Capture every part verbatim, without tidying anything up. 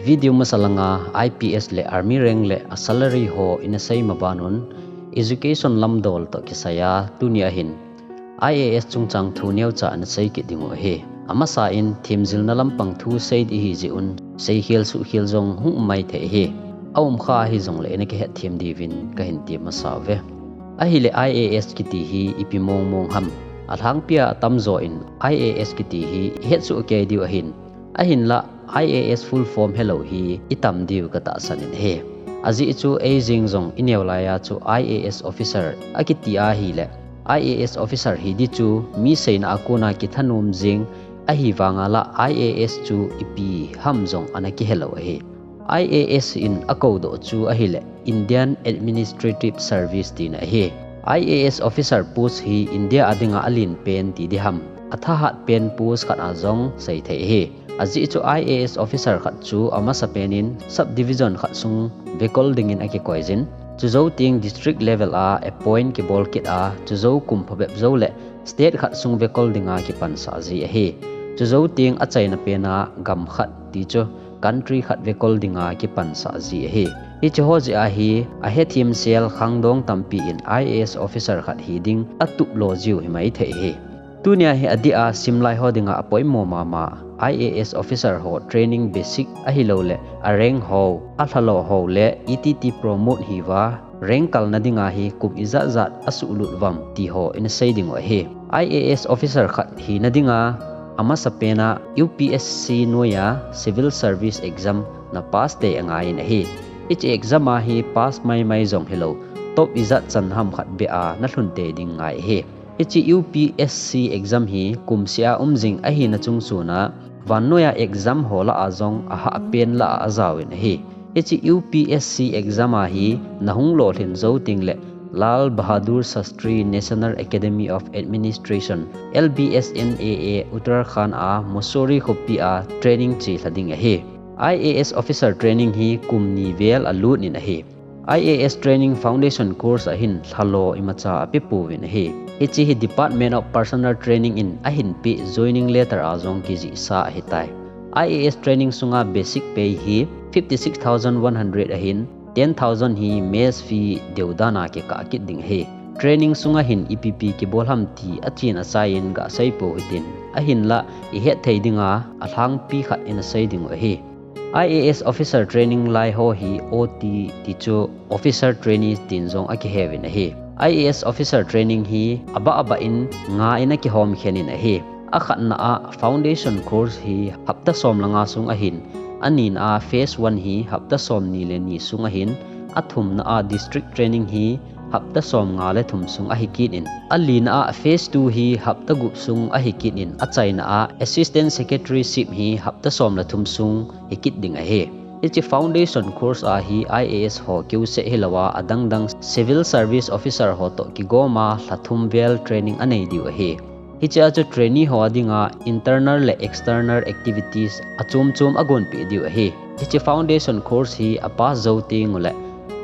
Video masa langa I P S le army rank le a salary ho ina sei ma banun, education lamdol toh kisaiya tunia hin I A S chungchang thu neocha ana sei kit ding u ahi. Amasa in themjilna lampang thu sei ding ahi jeh un, seikhel suhkhel jong hung um maithei ahi. A um kha hijongle ina kihet them diuvin kahin ti masa uve. Ahile I A S kiti hi ipi mong mong ham. Alhangpia atamjo in I A S kiti hi ihet soh kei diu ahin. Ahinla I A S full form helou hi itam diu katahsan in ahi. Ajeh chu eijeng jong ineo laiya chu I A S officer akiti ahile, I A S officer hi ding chu mi seina a kona kithanom jing ahivanga la I A S chu ipi ham jong ana kihelou ahi. I A S in akoudoh chu ahile Indian Administrative Service tina ahi. I A S officer post hi India a dinga alen pen ti ding ham, athahat pen post khat a jong seithei ahi. Ajeh chu I A S officer khat chu amasa penin subdivision khat sung vekol dingin akikoijin, chujou teng district level a appoint kibol kit a, chujou kum phabep jou le state khat sung vekol dinga kipansah ji ahi. Chujou teng achaina pena gam khat ti chu country khat vekol dinga kipansah ji ahi. Hiche ho jeh a hi ahethem sel khangdong tampi in I A S officer khat hi ding atup lo jiu himaithei ahi. Tunia hi adeh a simlai ho dinga apoimo mama, I A S officer ho training basic ahilouleh a rank ho, alhalo ho le iti ti promote hiuva, rank kalna dinga hi kum ijat jat asuhlut uvam ti ho ina sei ding u ahi. I A S officer khat hina dinga amasa pena U P S C noiya civil service exam na pass tei angaiyin ahi. Hiche exam a hi pass maimai jong hilou, top ijat chan ham khat beh a nalhun tei ding ngai ahi. Hiche U P S C exam hi kumseh a um jing ahina chungchon a, vannoiya exam ho lah a jong ahahpen lah a ajaovin ahi. Hiche U P S C exam a hi nahung lolhin jou tengle Lal Bahadur Shastri National Academy of Administration, L B S N A A, Uttarakhand a Mussoorie khopi a training chelha ding ahi. I A S officer training hi kum ni vel alut in ahi. I A S training foundation course a hin lhalo imacha apepouvin ahi. Hiche hi Department of Personnel Training in ahinpeh joining letter a jong kijihsa ahitai. I A S training sunga basic pay hi fifty six thousand one hundred ahin, ten thousand hi mess fee deudan a kikah kit ding ahi. Training sunga hin ipi pi kibol ham ti achen achaiyin gaseipo hitin, ahinla ihet thei dinga alhangpi khat ina sei ding u ahi. I A S officer training lai ho hi O T ti chu officer trainee tin jong akiheuvin ahi. I A S officer training hi abah abah in nga in akihom khen in ahi. Akhatna a foundation course hi hapta som le nga sung ahin, anina a phase one hi hapta somni le ni sung ahin, athumna a district training hi hapta somnga le thum sung ahi kit in, alina a phase two hi hapta gup sung ahi kit in, achaina a assistant secretaryship hi hapta som le thum sung hi kit ding ahi. Hiche foundation course a hi I A S ho keuseh hilouva adang dang civil service officer ho toh kigoma lha thum vel training anei diu ahi. Hiche a chu trainee ho adinga internal le external activities achom chom agonpeh diu ahi. Hiche foundation course hi apass jou tengule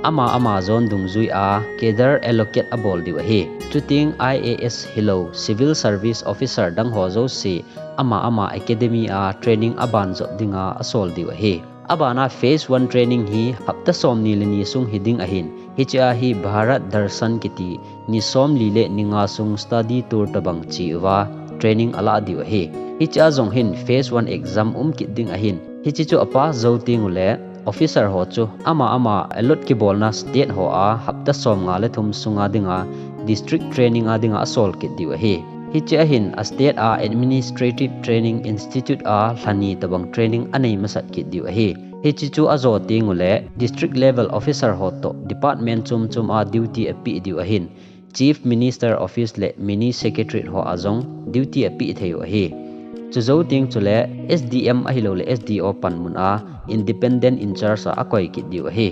ama ama jon dungjui a cadre allocate abol diu ahi. Chuteng I A S hilou civil service officer dang ho jouse ama ama academy a training aban jop dinga asol diu ahi. Abana phase one training hi hapta somni le ni sung hi ding ahin, hiche a hi Bharat Darshan kiti ni somli le ni nga sung study tour tobang cheuva training alah diu ahi. Hiche a jong hin phase one exam um kit ding ahin, hiche chu apass jou tengule officer ho chu ama ama allot kibolna state ho a hapta somnga le thum sunga dinga district training a dinga asol kit diu ahi. Hiche a hin a state a administrative training institute a lha ni tobang training anei masat kit diu ahi. Hiche chu ajo tengule district level officer ho toh department chom chom a duty apeh diu ahin, Chief Minister Office le Mini Secretariat ho a jong duty apeh thei u ahi. Chujou teng chule S D M ahiloule S D O panmun a independent in charge a akoi kit diu ahi.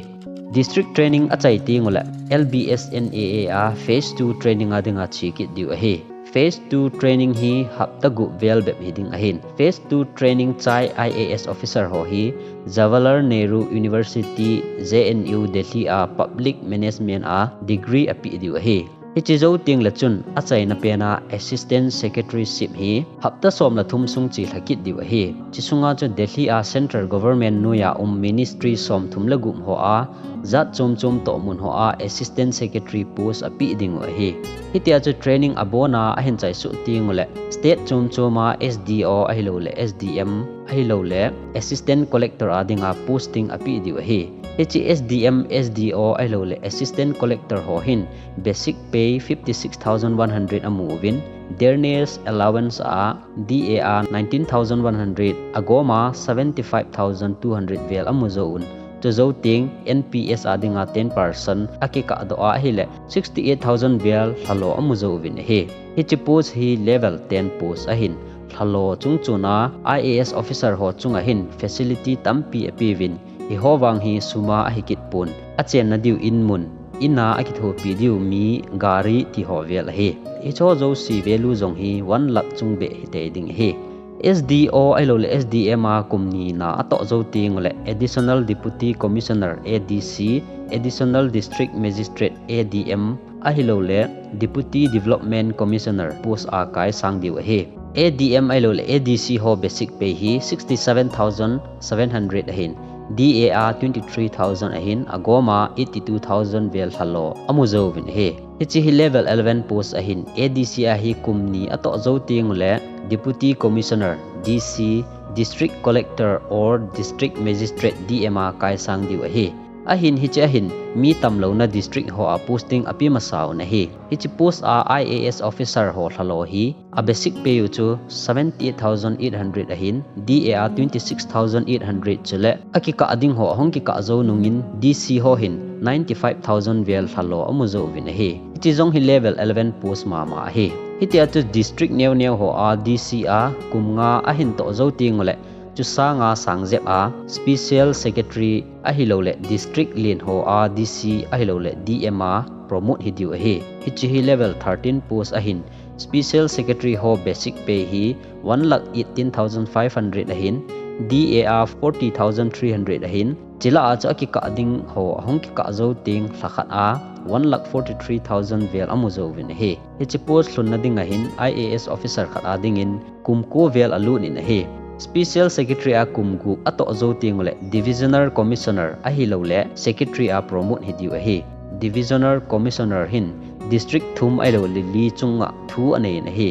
District training achai tengule L B S N A A a phase two training a dinga che kit diu ahi. Phase two training hi hapta gup vel bep hi ding ahin. Phase two training chai I A S officer ho hi Jawaharlal Nehru University, J N U, Delhi a public management a degree apeh diu ahi. Hiche jou teng le chun achaina pen a Assistant Secretaryship hi hapta som le thum sung chelha kit diu ahi. Hiche sunga chu Delhi a Central Government noiya um Ministry som thum le gup ho a jat chom chom toh mun ho a Assistant Secretary post apeh diu ahi. Hitia chu training abon a ahin chai suh teng ule State chom chom a S D O ahilouleh S D M ahilouleh Assistant Collector a dinga posting apeh diu ahi. Hiche S D M, S D O ahilouleh Assistant Collector ho hin basic pay fifty six thousand one hundred amu uvin, dearness allowance a D A a nineteen thousand one hundred, agoma seventy five thousand two hundred vel amu jou un. Chujou teng N P S a dinga ten percent akikah doh a ahileh sixty eight thousand vel lhalo amu jou uvin ahi. Hiche post hi level ten post ahin lhalo chungchon a I A S officer ho chunga hin facility tampi apeuvin, hiho vang hi sum a ahi kit pon, achenna diu in mun, in a akithopi diu mi, gari ti ho vel ahi. Hicho jouse value jong hi one lakh chung beh hitei ding ahi. S D O ahilouleh S D M a kum ni na atoh jou teng ule Additional Deputy Commissioner, A D C, Additional District Magistrate, A D M ahilouleh Deputy Development Commissioner post a kaisang diu ahi. A D M ahilouleh A D C ho basic pay hi sixty seven thousand seven hundred ahin, D A a twenty three thousand ahin, agoma eighty two thousand vel lhalo amu jou uvin ahi. Hiche hi level eleven post ahin, A D C a hi kum ni atoh jou teng ule Deputy Commissioner, D C, District Collector or District Magistrate, D M a kaisang diu ahi. Ahin hiche ahin mi tamlouna district ho a posting ape masa un ahi. Hiche post a I A S officer ho lhalo hi a basic pay u chu seventy eight thousand eight hundred ahin, D A a twenty six thousand eight hundred chule akikah ding ho ahung kikah jou nungin D C ho hin ninety five thousand vel lhalo amu jou uvin ahi. Hiche jong hi level eleven post mama ahi. Hitia chu district neo neo ho a D C a kum nga ahin toh jou teng ule chu sanga sang jep a Special Secretary ahilouleh District len ho a D C ahilouleh D M a promote hi diu ahi. Hiche hi level thirteen post ahin, Special Secretary ho basic pay hi one lakh eighteen thousand five hundred ahin, D A a forty thousand three hundred ahin, chule a chu akikah ding ho ahung kikah jou teng lhakhat a one lakh forty three thousand vel amu jou uvin ahi. Hiche post lhunna ding ahin I A S officer khat a dingin kum ko vel alut in ahi. Special Secretary a kum gup atoh jou teng ule Divisional Commissioner ahilouleh Secretary a promote hi diu ahi. Divisional Commissioner hin district thum ahilouleh li chunga thu anei in ahi.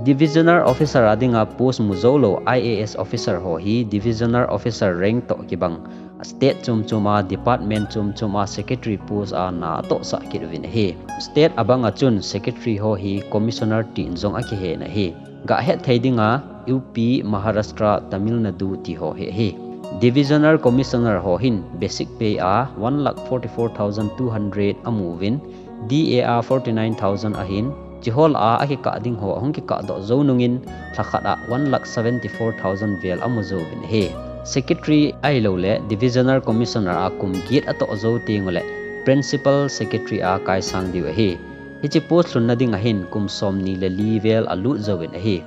Divisional Officer a dinga post mu jou lou I A S officer ho hi Divisional Officer rank toh kibang state chom chom a, department chom chom a secretary post a na atoh sah kit uvin ahi. State abang a chun secretary ho hi commissioner tin jong akihen ahi. Gah het thei dinga U P, Maharashtra, Tamil Nadu ti ho hi ahi. Divisional Commissioner ho hin basic pay a one lakh forty four thousand two hundred amu uvin, D A a forty nine thousand ahin, hiche ho lah a akikah ding ho ahung kikah doh jou nungin lhakhat a one lakh seventy four thousand vel amu jou uvin ahi. Secretary ahilouleh Divisional Commissioner a kum get atoh jou teng ule Principal Secretary a kaisang diu ahi. Hiche post lhunna ding ahin kum som ni le li vel alut jouvin ahi.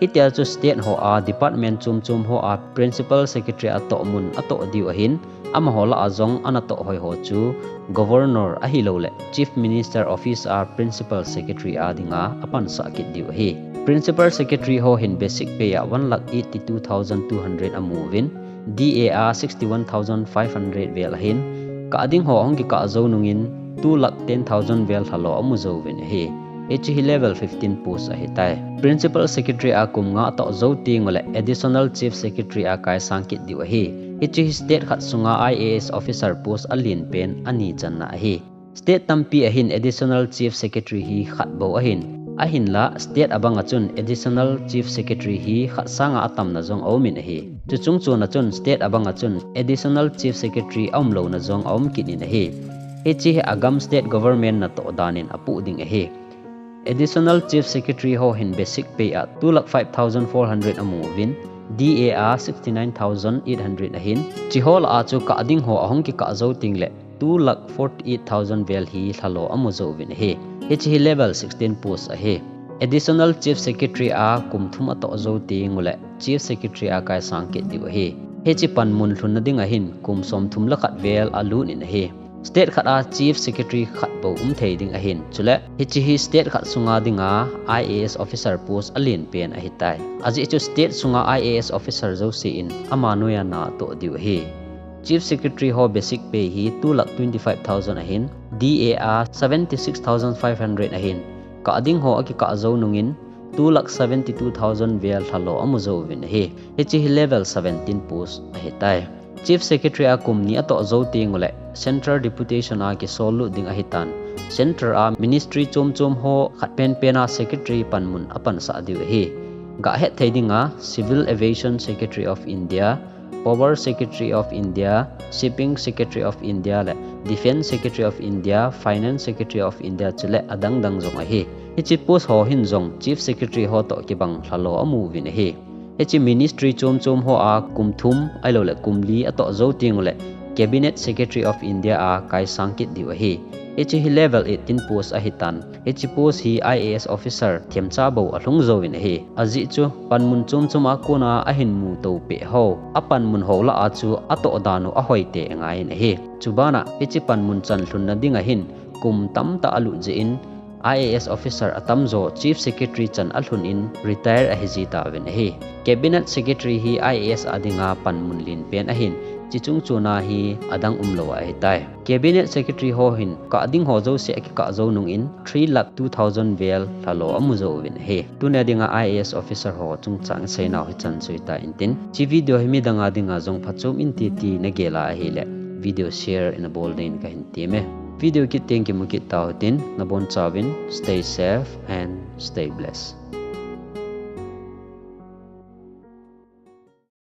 Hitia chu state ho a department chom chom ho a Principal Secretary atoh mun atoh diu ahin, amaho lah a jong ana toh hoi ho chu Governor ahilouleh Chief Minister Office a Principal Secretary a dinga apansah kit diu ahi. Principal Secretary ho hin basic pay a one lakh eighty two thousand two hundred amu uvin, D A a sixty one thousand five hundred vel ahin, kah ding ho ahung kikah jou nungin two lakh ten thousand vel lhalo amu jouvin ahi. Hiche hi level fifteen post ahitai. Principal Secretary a kum nga atoh jou teng ule Additional Chief Secretary a kaisang kit diu ahi. Hiche hi state khat sunga I A S officer post alen pen ani channa ahi. State tampi ahin Additional Chief Secretary hi khat bou ahin. Ahinla state abang a chun Additional Chief Secretary hi khat sanga atamna jong aumin ahi. Chuchung chon a chun state abang a chun Additional Chief Secretary aumlouna jong aum kit in ahi. Hiche hi agam state government natoh dan in apoh ding ahi. Additional Chief Secretary ho hin basic pay a two lakh five thousand four hundred amu uvin, D A a sixty nine thousand eight hundred ahin, hiche ho lah a chu kah ding ho ahung kikah jou teng le two lakh forty eight thousand vel hi lhalo amu jouvin ahi. Hiche hi level sixteen post ahi. Additional Chief Secretary a kum thum atoh jou teng ule Chief Secretary a kaisang kit diu ahi. Hiche panmun lhunna ding ahin kum som thum le khat vel alut in ahi. State khat a Chief Secretary khat bou um thei ding ahin. Chule, hiche hi state khat sunga dinga I A S officer post alen pen ahitai. Ajeh chu state sunga I A S officer jouse in ama noiya na atoh diu ahi. Chief Secretary ho basic pay hi two lakh twenty-five thousand ahin, D A a seventy-six thousand five hundred ahin, kah ding ho akikah jou nungin two lakh seventy-two thousand vel lhalo amu jouvin ahi. Hiche hi level seventeen post ahitai. Chief Secretary a kum ni atoh jou tenguleh Central Deputation a kisol lut ding ahitan. Central a ministry chom chom ho khat penpen a Secretary panmun apansah diu ahi. Gah het thei dinga Civil Aviation Secretary of India, Power Secretary of India, Shipping Secretary of India le Defence Secretary of India, Finance Secretary of India chule adang dang jong ahi. Hiche post ho hin jong Chief Secretary ho toh kibang lhalo amu uvin ahi. Hiche ministry chom chom ho a kum thum ahilouleh kum li atoh jou tenguleh Cabinet Secretary of India a kaisang kit diu ahi. Hiche hi level eighteen post ahitan. Hiche post hi I A S officer themcha bou alhung jouvin ahi. Ajeh chu panmun chom chom a kona ahin muto peh ho, apanmun ho lah a chu atoh dan u ahoiteh angaiyin ahi. Chubana hiche panmun chan lhunna dinga hin kum tamtah alut jeh in I A S officer atamjo Chief Secretary chan alhun in retire ahiji tauvin ahi. Cabinet Secretary hi I A S a dinga panmun lenpen ahin, hiche chungchona hi adang umlou ahitai. Cabinet Secretary ho hin kah ding ho jouse akikah jou nungin three lakh two thousand vel lhalo amu jouvin ahi. Tunia dinga I A S officer ho chungchang iseinau hichan chu hita intin. Hiche video hi midang a dinga jong phachom inte ti nagel a ahileh video share ina bol dingin kahin temme. Video kit teng kimu kit tauhitin, nabonchauvin stay safe and stay blessed.